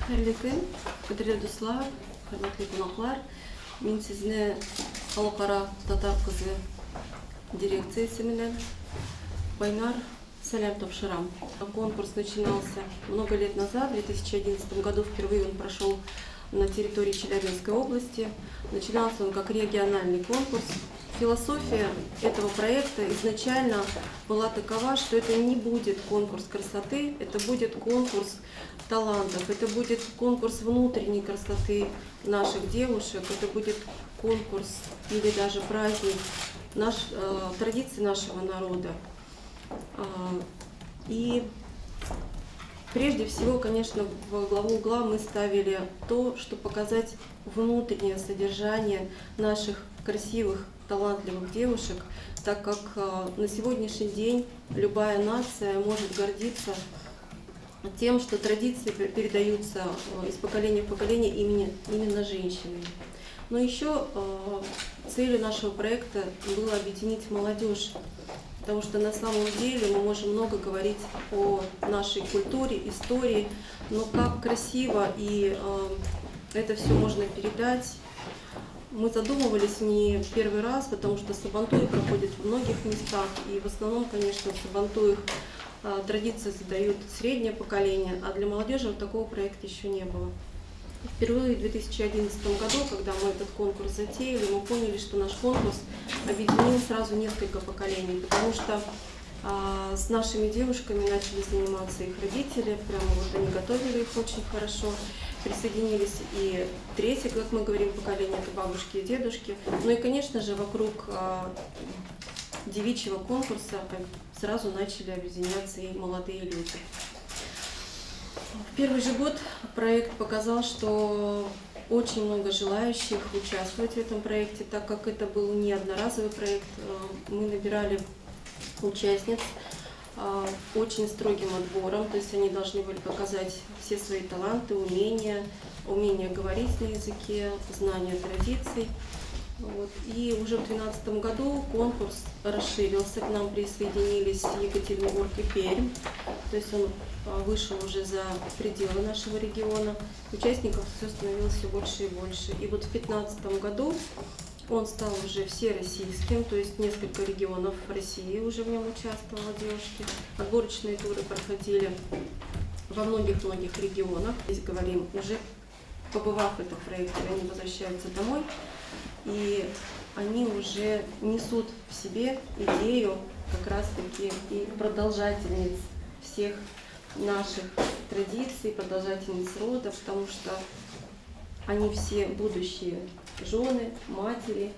Хәерле көн, кадерле дуслар, хөрмәтле кунаклар. Мин сезне Халыкара татар кызы дирекция исеменнән кайнар сәлам тапшырам. Конкурс начинался много лет назад, в 2011 году впервые он прошел на территории Челябинской области. Начинался он как региональный конкурс. Философия этого проекта изначально была такова, что это не будет конкурс красоты, это будет конкурс талантов, это будет конкурс внутренней красоты наших девушек, это будет конкурс или даже праздник традиций нашего народа. И прежде всего, конечно, во главу угла мы ставили то, что показать внутреннее содержание наших красивых, талантливых девушек, так как на сегодняшний день любая нация может гордиться тем, что традиции передаются из поколения в поколение именно женщинами. Но еще целью нашего проекта было объединить молодежь, потому что на самом деле мы можем много говорить о нашей культуре, истории, но как красиво и это все можно передать. Мы задумывались не первый раз, потому что Сабантуй проходит в многих местах, и в основном, конечно, в Сабантуях традиции задают среднее поколение, а для молодежи вот такого проекта еще не было. Впервые в 2011 году, когда мы этот конкурс затеяли, мы поняли, что наш конкурс объединил сразу несколько поколений, потому что с нашими девушками начали заниматься их родители, прямо вот они готовили их очень хорошо. Присоединились и третье, как мы говорим, поколение, это бабушки и дедушки. Ну и, конечно же, вокруг девичьего конкурса сразу начали объединяться и молодые люди. В первый же год проект показал, что очень много желающих участвовать в этом проекте, так как это был не одноразовый проект. Мы набирали участниц очень строгим отбором, то есть они должны были показать все свои таланты, умения, умение говорить на языке, знание традиций. Вот. И уже в 2012 году конкурс расширился, к нам присоединились Екатеринбург и Пермь, то есть он вышел уже за пределы нашего региона, участников все становилось все больше и больше. И вот в 2015 году он стал уже всероссийским, то есть несколько регионов России уже в нем участвовала девушки. Отборочные туры проходили во многих-многих регионах. Здесь говорим, уже побывав в этом проекте, они возвращаются домой, и они уже несут в себе идею как раз-таки и продолжательниц всех наших традиций, продолжательниц рода, потому что они все будущие жены, матери.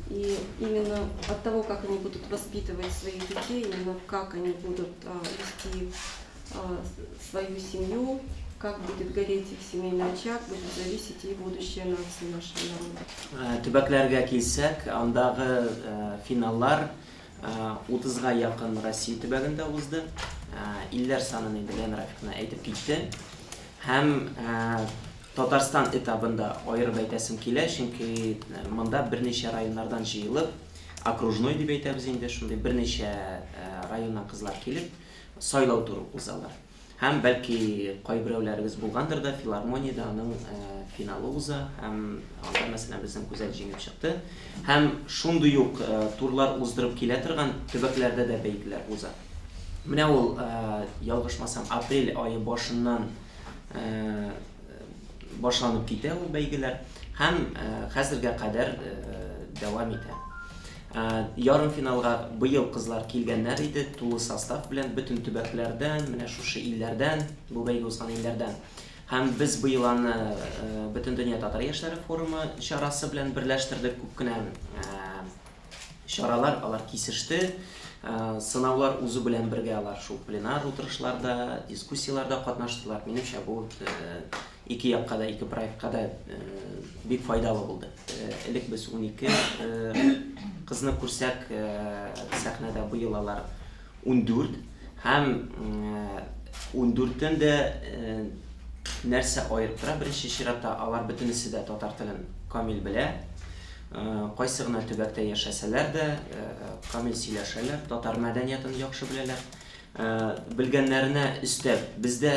И именно от того, как они будут воспитывать своих детей, именно как они будут вести свою семью, как будет гореть их семейный очаг, будет зависеть и будущее нации нашего народа. Төбәкләргә килсәк, андагы финаллар 30-га якын Россия төбәгендә узды. Илләр санын инде Лена Рафиковна әйтеп китте. Һәм Татарстан этабында аерып әйтәсем килә, чөнки монда берничә районнардан җыелып, окружной дип әйтәбез инде, шундый берничә районнан кызлар килеп, сайлау туры узалар. Һәм бәлки кайберәүләрегез булгандыр да, филармониядә аның финалы уза, һәм анда, мәсәлән, безнең Гүзәл җиңеп чыкты. Һәм шундый ук турлар уздырып килә торган төбәкләрдә дә бәйгеләр уза. Менә ул, ялгышмасам, апрель ае башыннан башланып китә ул бәйгеләр һәм хәзергә кадәр дәвам итә. Ярымфиналга быел кызлар килгәннәр иде, тулы состав белән, бөтен төбәкләрдән, менә шушы илләрдән, бу бәйге узган илләрдән. Һәм без быел аны Бөтендөнья татар яшьләре форумы чарасы белән берләштердек. Күп кенә чаралар алар кисеште. Сынаулар узу белән бергә алар шул пленар утырышларда, дискуссияләрдә катнаштылар. Минемчә, бу ике якка да, ике проектка да бик файдалы булды. Элек без 12 кызны күрсәк, сәхнәдә быел алар 14 һәм 14-тен дә нәрсә аерып тора? Беренче чиратта алар бөтенесе дә татар телен камил белә. Кайсы гына төбәктә яшәсәләр дә, камил сөйләшәләр, татар мәдәниятын яхшы беләләр. Белгәннәренә өстәп, бездә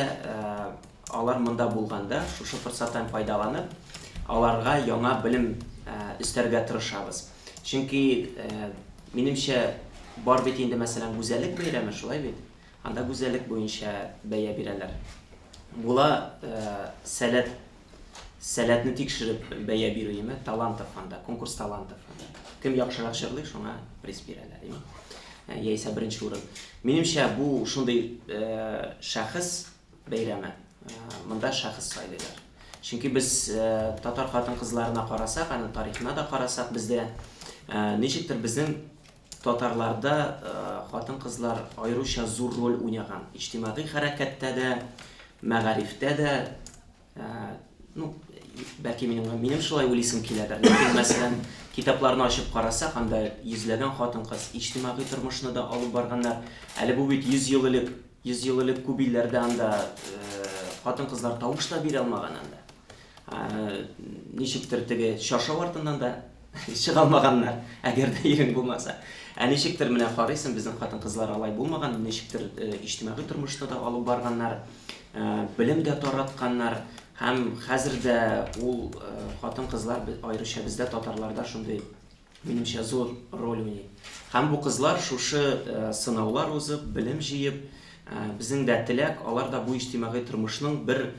алар монда булганда, шушы форсаттан файдаланып, аларга яңа белем өстәргә тырышабыз. Чөнки, минемчә, бар бит инде, мәсәлән, гүзәллек бәйрәме, шулай бит? Анда гүзәллек буенча бәя бирәләр. Була сәләт, сәләтне тикшереп бәя бирү, яме, талантов анда, конкурс талантов анда. Кем яхшырак җырлый, шуңа приз бирәләр, яме. Яисә беренче урын. Минемчә, бу шундый шәхес бәйрәме. Монда шәхес сайлыйлар. Чөнки без татар хатын-кызларына карасак, аның тарихына да карасак, бездә ничектер безнең Татарларда хатын-кызлар аеруча зур роль уйнаган. Иҗтимагый хәрәкәттә дә, мәгарифтә дә, ну, бәлки минем, минем шулай уйлыйсым киләдер. Ләкин, мәсәлән, китапларны ачып карасак, анда йөзләгән хатын-кыз иҗтимагый тормышны да алып барганнар. Әле бу бит 100 ел элек, 100 ел элек күп илләрдә анда хатын-кызлар тавыш та бирә алмаган анда. Ничектер теге чаршау артыннан да чыга алмаганнар, әгәр дә ирең булмаса. Ә ничектер менә карыйсың, безнең хатын-кызлар алай булмаган, ничектер иҗтимагый тормышны да алып барганнар, белем дә таратканнар. Һәм хәзер дә ул хатын-кызлар, аеруча бездә, татарларда шундый, минемчә, зур роль уйный. Һәм бу кызлар шушы сынаулар узып, белем җыеп, безнең дә теләк, алар да бу иҗтимагый тормышның бер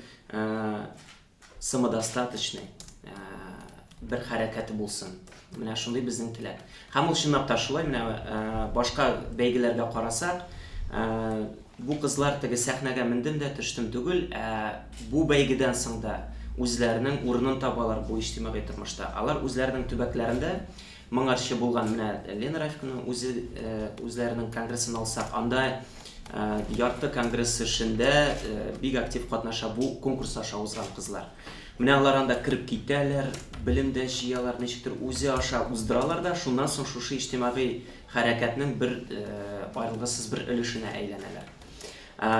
самодостаточный бер хәрәкәте булсын. Менә шундый безнең теләк. Һәм ул чынлап та шулай, менә башка бәйгеләргә карасак, бу кызлар теге сәхнәгә мендем дә төштем түгел, ә бу бәйгедән соң да үзләренең урынын табалар бу иҗтимагый тормышта. Алар үзләренең төбәкләрендә моңарчы булган, менә Лена Рафиковна үзе үзләренең конгрессын алсак, анда ярты конгресс эшендә бик актив катнаша бу конкурс аша узган кызлар. Менә алар анда кереп китәләр, белем дә җыялар, ничектер үзе аша уздыралар да, шуннан соң шушы иҗтимагый хәрәкәтнең бер аерылгысыз бер өлешенә әйләнәләр.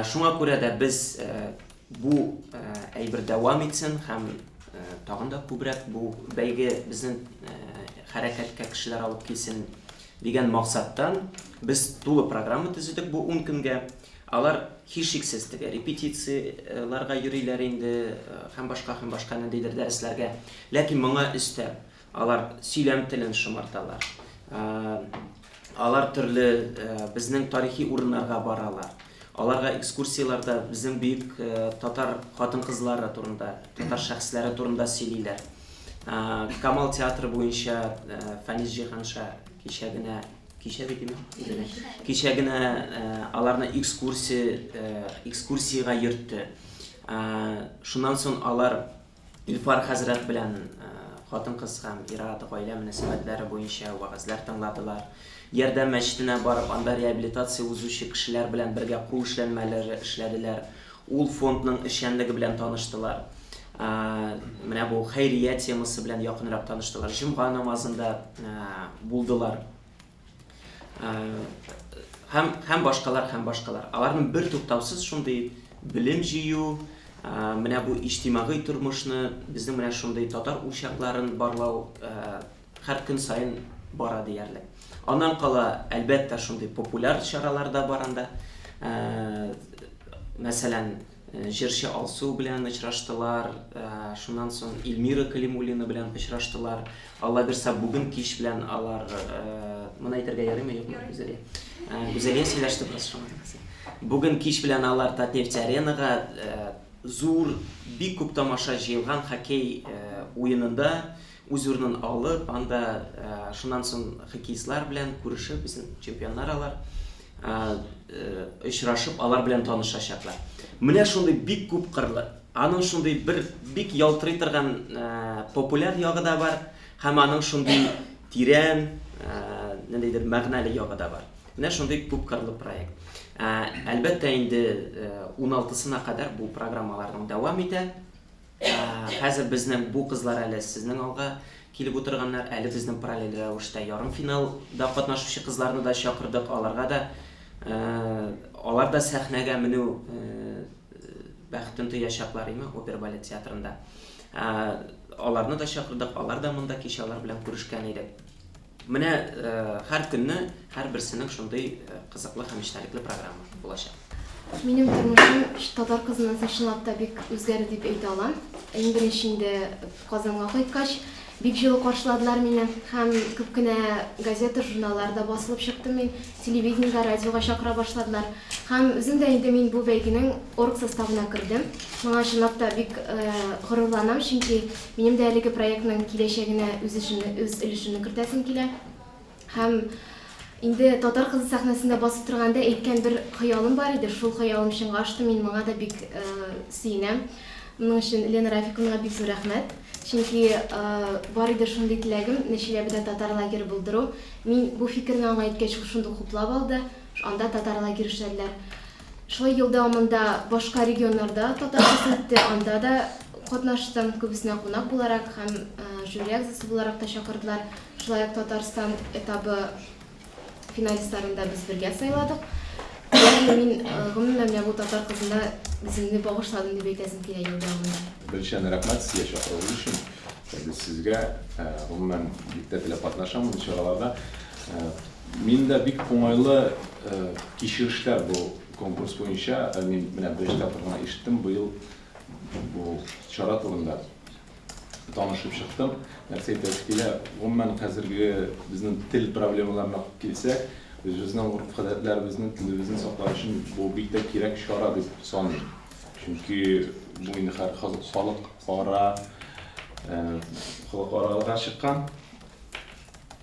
Шуңа күрә дә без бу әйбер дәвам итсен һәм тагын да күбрәк бу бәйге безнең хәрәкәткә кешеләр алып килсен дигән максаттан без тулы программа төзедек бу 10 көнгә. Алар һичшиксез теге репетицияләргә йөриләр инде һәм башка һәм башка ниндидер дәресләргә. Ләкин моңа өстәп алар сөйләм телен шомарталар. Алар төрле безнең тарихи урыннарга баралар. Аларга экскурсияләрдә безнең бөек татар хатын-кызлары турында, татар шәхесләре турында сөйлиләр. Камал театры буенча Фәнис Җиһанша кичә генә, кичә бит име? Кичә генә аларны экскурсия, экскурсиягә йөртте. Шуннан соң алар Илфар хәзрәт белән хатын-кыз һәм ир-ат гаилә мөнәсәбәтләре буенча вәгазьләр тыңладылар. Ярдәм мәчетенә барып, анда реабилитация узучы кешеләр белән бергә кул эшләнмәләре эшләделәр. Ул фондның эшчәнлеге белән таныштылар. Менә бу хәйрия темасы белән якынрак таныштылар. Җомга намазында булдылар. Һәм, һәм башкалар, һәм башкалар. Аларның бер туктаусыз шундый белем җыю, менә бу иҗтимагый тормышны, безнең менә шундый татар учакларын барлау һәр көн саен бара диярлек. Аннан кала, әлбәттә, шундый популяр чаралар да бар анда. Мәсәлән, җырчы Алсу белән очраштылар, шуннан соң Эльмира Калимуллина белән очраштылар. Алла бирса, бүген кич белән алар, моны әйтергә ярыймы, юкмы, Гүзәлия? Гүзәлия сөйләште бераз шуңа. Бүген кич белән алар Татнефть Аренага зур, бик күп тамаша җыелган хоккей уенында үз урынын алып, анда шуннан соң хоккеистлар белән күрешеп, безнең чемпионнар алар, очрашып, алар белән танышачаклар. Менә шундый бик күп кырлы, аның шундый бер бик ялтырый торган популяр ягы да бар, һәм аның шундый тирән, ниндидер мәгънәле ягы да бар. Менә шундый күп кырлы проект. Әлбәттә инде, уналтысына кадәр бу программаларның дәвам итә. Хәзер безнең бу кызлар әле сезнең алга килеп утырганнар. Әле безнең параллель рәвештә ярымфиналда катнашучы кызларны да чакырдык. Аларга да алар да сәхнәгә менү бәхетен тоячаклар име опера балет театрында. Аларны да чакырдык, алар да монда кичә алар белән күрешкән идек. Менә һәр көнне һәрберсенең шундый кызыклы һәм эчтәлекле программа булачак. Минем тормышым Татар кызыннан соң чынлап та бик үзгәрде дип әйтә алам. Иң беренче инде Казанга кайткач, бик җылы каршыладылар мине һәм күп кенә газета, журналларда басылып чыктым мин, телевидениегә, радиога чакыра башладылар. Һәм үзем дә инде мин бу бәйгенең орг составына кердем. Моңа чынлап та бик горурланам, чөнки минем дә әлеге проектның киләчәгенә үз эшемне, үз өлешемне кертәсем килә. Һәм инде Татар кызы сәхнәсендә басып торганда әйткән бер хыялым бар иде. Шул хыялым чынга ашты. Мин моңа да бик сөенәм. Моның өчен Лена Рафиковнага бик зур рәхмәт. Чөнки бар иде шундый теләгем, менә Чиләбедә татар лагере булдыру. Мин бу фикерне аңа әйткәч, ул шундук хуплап алды. Анда татар лагере эшләделәр. Шулай ел дәвамында башка регионнарда татар кызы үтте, анда да катнаштым. Күбесенә кунак буларак һәм жюри әгъзасы буларак та чакырдылар. Шулай ук Татарстан этабы финалистларын да без бергә сайладык. Ягъни мин гомумән менә бу татар кызына үземне багышладым дип әйтәсем килә ел дәвамында. Беренчедән, рәхмәт сезгә чакыруыгыз өчен. Без сезгә, гомумән, бик тә теләп катнашам мондый чараларда. Миндә бик уңайлы кичерешләр бу конкурс буенча. Мин менә беренче тапкыр гына ишеттем быел бу чара турында. Танышып чыктым. Нәрсә әйтәсе килә, гомумән, хәзерге безнең тел проблемаларына килсәк, үзебезнең гореф-гадәтләребезне, телебезне саклар өчен бу бик тә кирәк чара дип саныйм. Чөнки бу инде хәзер халыкара халыкарага чыккан.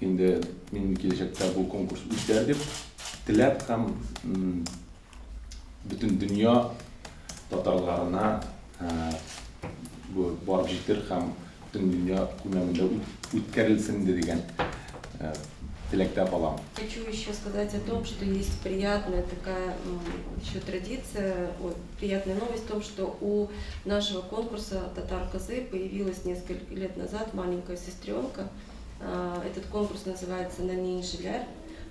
Инде мин киләчәктә бу конкурс үтәр дип теләп һәм бөтен дөнья татарларына бу барып җитер һәм бөтен дөнья күләмендә үткәрелсен инде дигән теләктә калам. Хочу еще сказать о том, что есть приятная такая еще традиция, ой, приятная новость в том, что у нашего конкурса «Татар кызы» появилась несколько лет назад маленькая сестренка. Этот конкурс называется «Нәни энҗеләр».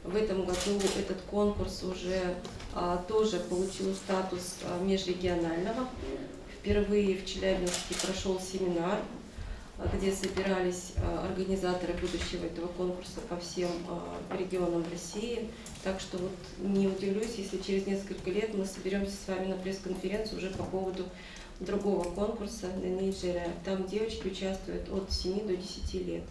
В этом году этот конкурс уже тоже получил статус межрегионального. Впервые в Челябинске прошел семинар, где собирались организаторы будущего этого конкурса по всем регионам России. Так что вот не удивлюсь, если через несколько лет мы соберемся с вами на пресс-конференцию уже по поводу другого конкурса на Нигере. Там девочки участвуют от 7 до 10 лет.